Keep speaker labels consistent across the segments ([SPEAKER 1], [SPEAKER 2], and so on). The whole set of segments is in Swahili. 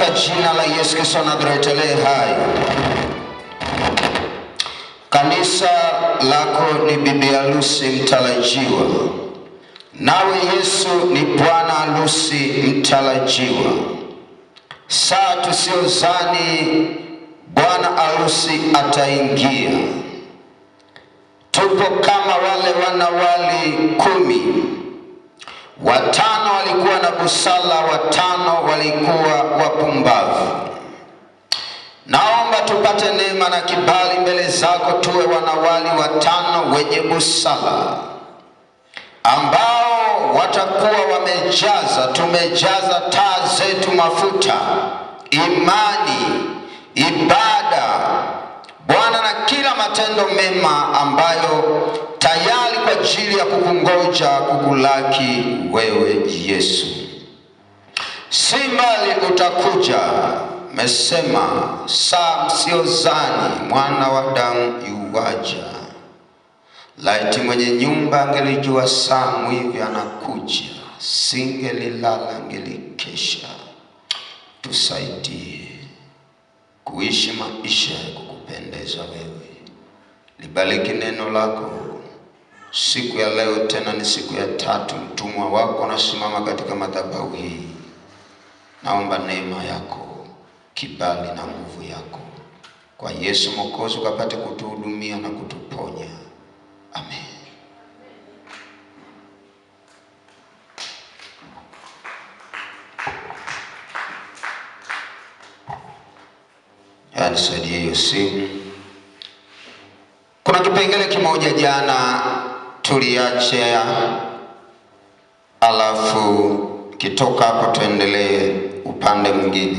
[SPEAKER 1] katika jina la Yesu Kristo wa Nazareti aliye hai. Kanisa lako ni bibi harusi mtarajiwa, nawe Yesu ni bwana harusi mtarajiwa. Saa tusiozani bwana harusi ataingia. Tupo kama wale wanawali 10. 5 walikuwa na busara, 5 walikuwa wapumbavu. Naomba tupate neema na kibali mbele zako, tuwe wanawali 5 wenye busara, ambao watakuwa wamejaza, tumejaza taa zetu mafuta, imani, ibada, Bwana, na kila matendo mema ambayo tayari kwa ajili ya kukungoja, kukulaki wewe Yesu. Si mbali utakuja, mesema saa msiozani mwana wa damu yuwaja. Laiti mwenye nyumba angelijua saa mwivi anakuja, singelilala angelikesha. Tusaidie kuishi maisha ya kukupendeza wewe. Libariki neno lako siku ya leo, tena ni siku ya 3, mtumwa wako anasimama katika madhabahu hii. Naomba neema yako, kibali na nguvu yako, kwa Yesu Mwokozi ukapate kutuhudumia na kutuponya. Amen. Nisaidie hiyo simu. Kuna kipengele kimoja jana tuliacha, alafu kitoka hapo tuendelee upande mwingine.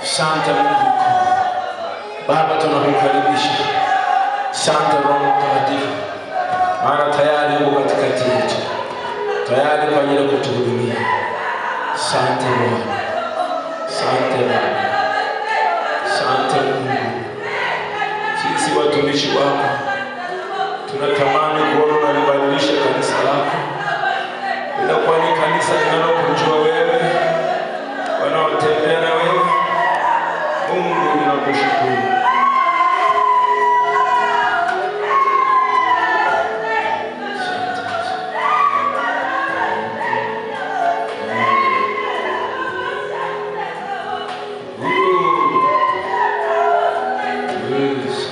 [SPEAKER 2] Asante Mungu Baba, tunakukaribisha. Asante Roho Mtakatifu, maana tayari uko katikati yetu, tayari kwa ajili ya kutuhudumia. Asante Bwana, asante Baba, asante Mungu. Sisi watumishi wako tunatamani kuona unalibadilisha kanisa lako, linakuwa ni kanisa linalokujua wewe, wanaotembea na wewe. Mungu, ninakushukuru. Yesu.